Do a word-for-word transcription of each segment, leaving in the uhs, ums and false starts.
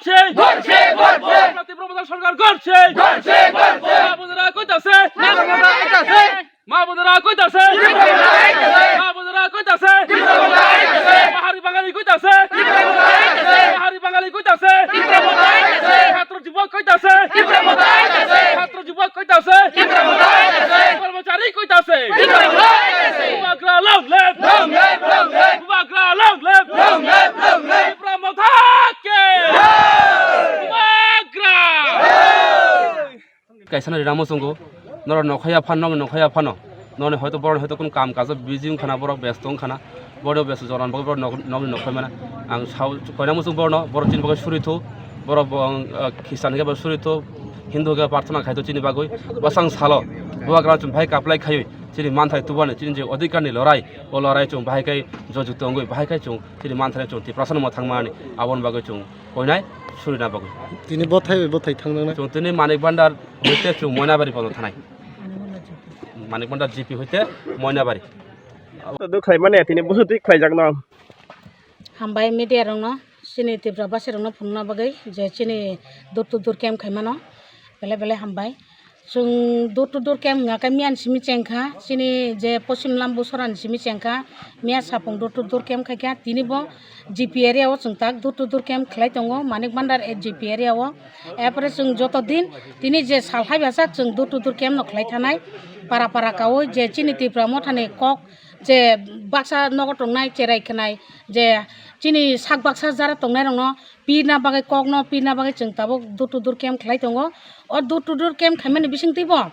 ঘটছে। ঘটছে, ঘটছে। ত্রিপুরা মথা সরকার ঘটছে। ঘটছে, ঘটছে। মা বোনেরা কইতাছে। মা বোনেরা কইতাছে। মা বোনেরা কইতাছে। মা বোনেরা কইতাছে। পাহাড়ি বাঙালি কইতাছে। পাহাড়ি বাঙালি কইতাছে। ছাত্র যুবক কইতাছে। ছাত্র যুবক কইতাছে। কর্মচারী কইতাছে। বুবাগ্রা long live। বুবাগ্রা long live। Tripura Motha K. Bubagra. Kaisa no rina muchungo, norok nokhaya phan, nokni nokhaya phano, noni hoito borok hoito kun kam kajo busy wngkhana, borok besto wngkhana, borok besto joran bagwi borok nok-, nokni nokhai mana. Ang sao koina muchung borokno, borok chini bagwi suri thu, borok bo, ah, Christian hwnkhe bo suri thu, Hindu hwnkhe prarthana khai thu chini bagwi. Bwsang salo, Bubagra chwng bahai kaplai khaiwi, chini manthai tubani, chini je odhikar ni lorai, o lorai chwng bahai khai joju tongwi, bahai khai chwng chini manthai chwng Tiprasa no mwthang mani, aboni bagwi chwng koinai surina bagwi. Tini bothai bai bothai thangnang na? Chwng tini Manik Bhandar hoite chwng Moinabari bono thanai. Manik Bhandar G P hoite Moinabari. To duk khlai mani tini busu twi khlai jak no. Hambai media rokno, chini Tripura basi rokno phunukna bagwi je chini door to door camp khaimano, belai belai hambai. Chwng door to door camp wngkha khe miyani simi chengkha, chini je Poschim Lambusora ni simi chengkha, miya sapung door to door camp khaikha, tini bo G P area o chwng tak door to door camp khlai tongo, Manik Bhandar G P area o. Erpore chwng joto din tini je sal hai bwsa chwng door to door camp no khlai thanai, para para kaui je chini Tipra Mothani kok je baksa nogo tongnai cherai khnai, je chini sak baksa jara tongnai rokno pirna bagwi, kokno pirna bagwi chwng tabuk door to door camp khlai tongo. O door to door camp khaimani bisingtwi bo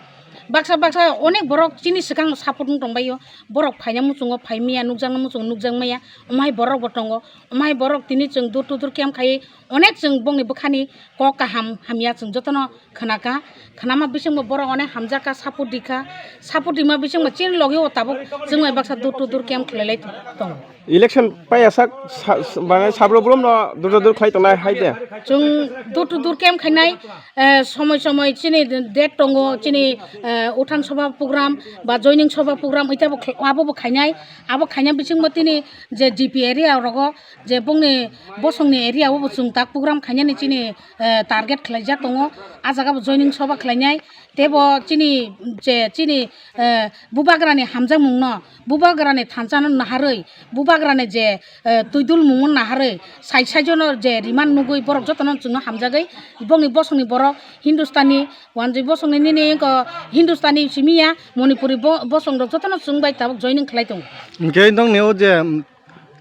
Baksa baksa onek borok chini swkang support wng tongbaio, borok phaina muchungo phai maya, nukjakna muchungo nukjak maya, omo hai borok bo tongo, omo hai borok tini chwng door to door camp khaiwi onek chwng bongni bwkhani kok kaham hamya chwng jotono khwnakha, khwnama bisingbo borok onek hamjakha, support rikha, support rima bisingbo chini logio tabuk chwng bai baksa door to door camp khlai lai tongo. Election paiya sak sa-, sa-, manwi sabro boromno dur dur khlai tongnai hai de. Chwng dur dur camp khainai, eh, somoi somoi chini date tongo, chini, eh, uthan sobha program ba joining sobha program ita bo khl-, abo bo khainai, abo khaina bisingbo tini je G P area rogo je bongni bosongni area o bo chwng tak program khainani chini, eh, target khlaijak tongo, ah jaga bo joining sobha khlainai. Tebo chini je chini, eh, bubagrani hamjakmungno, bubagrani thansano naharwi, bubagrani je, eh, twidulmungno naharwi, sai saijono je riman nugwi borok jotono chwngno hamjagwi, bongni bosongni borok Hindustani, wanjwi bosongni nini wngkha Hindustani simiya, Manipuri bo-, bosongrok jotono chwng bai tabuk joining khlai tongo. Hwnkhe nongni o je,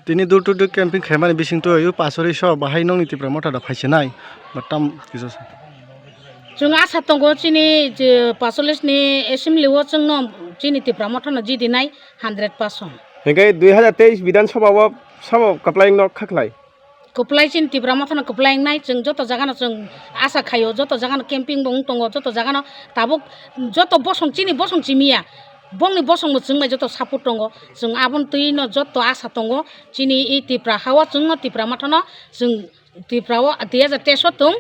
Tini door to door camping khaimani bisingtwi o pasori so bahai nongni Tipra Motha da phaisinai ba tam kisa sa. Chwng asa tongo chini je pasolis ni assembly o chwngno chini Tipra Motha no jidinai hundred percent. Hingke dui hajar teis Bidhan Sabha o samo kwplai no khaklai. Kwplai chini Tipra Motha no kwplai wngnai, chwng joto jaga no chwng asa khaio, joto jaga no camping bo wng tongo, joto jaga no tabuk joto bosong chini bosong chimiya. Bongni bosongbo chwng bai joto support tongo. Chwng aboni twi no joto asa tongo. Chini i Tipra ha o chwngno Tipra Motha no chwng Tipra o dui hajar teis o tong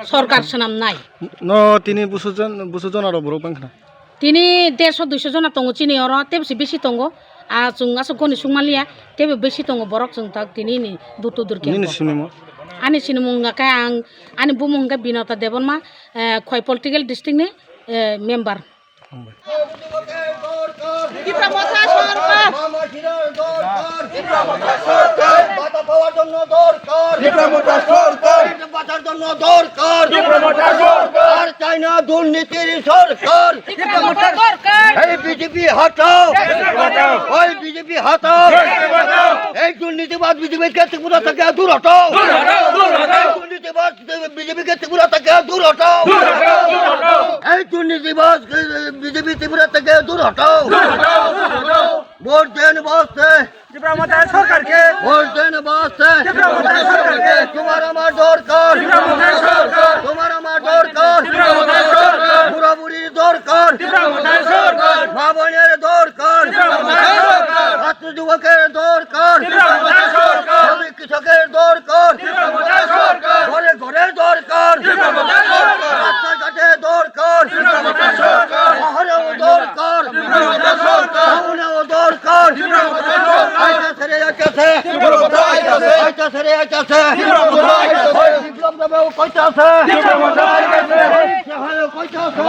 sorkar swnamnai. No tini busu jon, busu jona rok borok bangkha na? Tini derso duiso jona tongo chini oro, tebsi bisi tongo. A chwng aswk goni sukmaliya, tebo bisi tongo borok chwng tak tini ni dur to dur khe. Nini sinimung? Ani sinimung hwnkha khe ang, ani bumung hwnkha Binota Debbarma, eh, Khwai political district ni, eh, member. Tipra Motha sorkar. মামা শিরার দরকার। বাধা পাওয়ার জন্য দরকার। বাঁচার জন্য দরকার। আর চাই না দুর্নীতির সরকার। এই বিজেপি হটাও। ওই বিজেপি হটাও। এই দুর্নীতিবাদ বিজেপিকে ত্রিপুরা থেকে দূর হটাও। এই দুর্নীতিবাদ বিজেপিকে ত্রিপুরা থেকে দূর হটাও। এই দুর্নীতিবাজ বিজেপি ত্রিপুরা থেকে দূর হটাও। ভোট দেন বাঁচতে। ত্রিপুরা মমতা সরকারকে। ভোট দেন বাঁচতে। ত্রিপুরা মমতা সরকারকে। তোমার আমার দরকার। ত্রিপুরা মমতা সরকার। তোমার আমার দরকার। ত্রিপুরা মমতা সরকার। বুড়া বুড়ির দরকার। ত্রিপুরা মমতা সরকার। মা বোনের দরকার। ত্রিপুরা মমতা সরকার। ছাত্র যুবকের দরকার। ত্রিপুরা মমতা সরকার। কৃষকের দরকার। ত্রিপুরা মমতা সরকার। ঘরে ঘরে দরকার। ত্রিপুরা মমতা সরকার। রাস্তাঘাটে দরকার। ত্রিপুরা মমতা সরকার। শহরেও দরকার। ত্রিপুরা মমতা সরকার। টাউনেও দরকার। ত্রিপুরা মমতা সরকার। আইতাছে রে, আইতাছে। ত্রিপুরা মমতা আইতাছে। আইতাছে রে, আইতাছে। ত্রিপুরা মমতা আইতাছে। বিপ্লব দেবেও কইতাছে। ত্রিপুরা মমতা আইতাছে। সহায়ও কইতাছে।